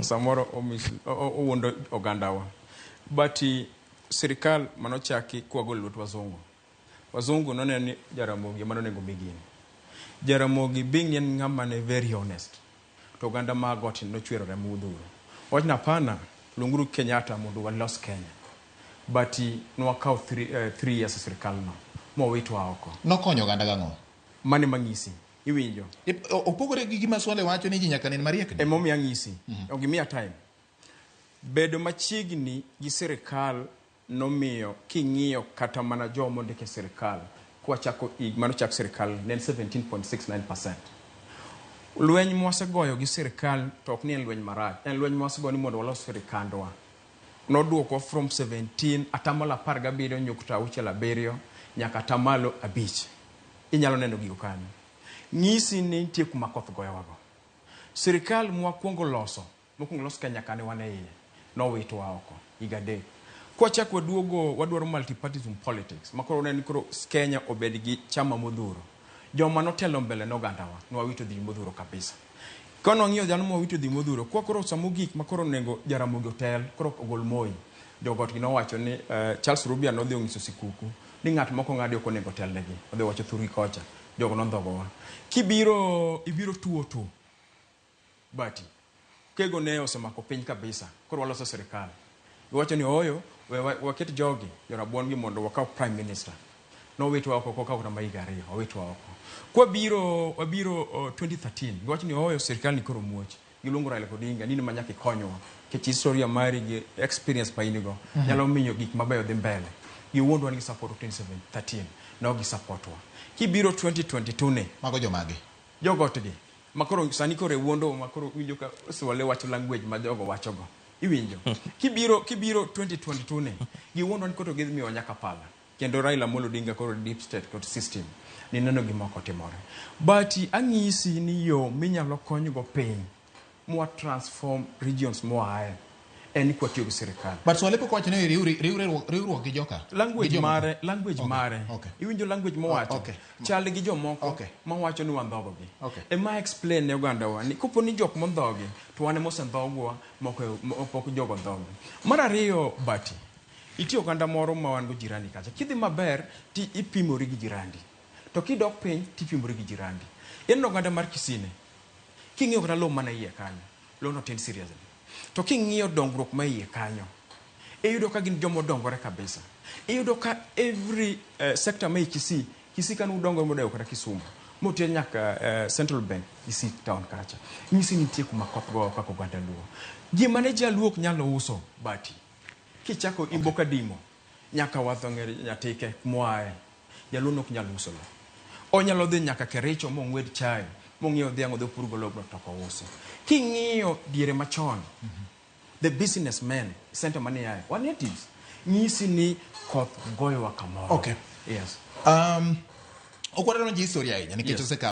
Samoro owuondo ogandawa. But sirikal manochaki kwagolo lwet wazungu. Wazungu noneno ni Jaramogi ema nonego mi gini. Jaramogi being ni en ng'ama ne very honest. To oganda ma got nochwero remo modhuro. Wach ni hapana, luonguru Kenyatta mondo walos Kenya. But nwakawo 3 years e sirikal no mowitwa oko. Nokonyo oganda gang'o? Mane mang'isi. Iwinjo. Opogore gi gima Swale wacho ni ji nyaka nen mariek ni. Emomiyo ang'isi. Ok gimiya time. Bedo machiegni gi sirikal nomiyo king'iyo kata mana joma mondik e sirikal kwachako manochak sirikal ne en 17.69%. Lweny mwasegoyo gi sirikal to ok ni en lweny marach, en lweny mwasegoyo ni mondo walos sirikandwa. Noduokwa from 17 atamalo 17.67 nyaka atamalo 5. Inyalo neno gigo kanyo. Ng'isi ni nitie kuma koth goyowago. Sirikal mwakwongo loso, mokwongo los Kenya kane wan e iye, nowitwa oko higa 3. Kwachako waduogo wadwaro multipartyism politics, ma koro ni koro Kenya obed gi chama modhuro. Joma notelo mbele nogandawa, nwawito dhi modhuro kabisa. Ka wang'iyo dhano mwawito dhi modhuro, kwa koro samogik ma koro onego Jaramogi otel, koro ogol Moi. Jogot gi nowacho ni Charles Rubia nodhi onyiso Sikuku ni ng'at moko ng'adi ok onego otelnegi. Odhi wacho thurgi kocha. Jogo nondhogowa. Kibiro ibiro 202 bati kego ne osemako piny kabisa koro waloso sirikal giwacho ni ooyo we waket jogi jorabuon gi mondo wakaw prime minister nowitwa oko kokaw kata ma higa 2 owitwa oko kwabiro wabiro 2013 giwacho ni ooyo sirikal ni koro muoch giluongo Raila Odinga ni in ma nyaka ikonywa nikech historia mari gi experience ma in go nyalo miyo gik mabeyo dhi mbele giwuondwa ni gisupport 2013 no gisupportwa kibiro 2022 ni Mago jomage? Jogotgi makoro sani koro e wuondo makoro winjo ka Swale wacho language ma jogo wachogo iwinjo kibiro 2022 ni giwuondwa ni koro gidhi miyowa nyaka pala kendo Raila Amolo Odinga koro deep state kod system ni neno gima ok otimore but ang'isi ni yo minyalo konygo piny mwa transform regions moaye en kwatiyo gi sirikal. But Swale pok owacho ni riwruok gi joka. Language gi jomoko. Mare language mare iwinjo language mowacho chal gi jomoko mawacho ni wandhogogi. Ema explain ne ogandawa ni kopo ni jok mondhogi to wan ema osendhogwa moko pok jogo ndhogi. Mar ariyo bati nitie oganda moro ma wan go jirani kacha kidhi maber ti ipimori gi jirandi to kidok piny tipimori gi jirandi. En oganda mar Kisine king'iyo kata lowo mana iye kanyo lowo tin seriously to king'iyo dongruok ma iye kanyo iyudo ka gin joma odongore kabisa. Iyudo ka every sector ma i Kisii, Kisii kane udongore modewo kata Kisumu moter nyaka Central Bank Kisii town kacha nyisi ni nitie kuma koth goyo kaka oganda Luo. Gima ne jaluo ok nyal uso bati kichako Imbo Kadimo nyaka Wathong'er Nyatike moaye jaluo nok nyal uso lo. Onyalo dhi nyaka Kericho mong'wed chae mong'iew dhiang' odhi opurgo lobno to ok ousi. King'iyo diere machon the businessmen center mane yae wa natives nyisi ni koth goyowa kamoro. Yes. Ok wadwa donjo e history ahinya nikech osekalo.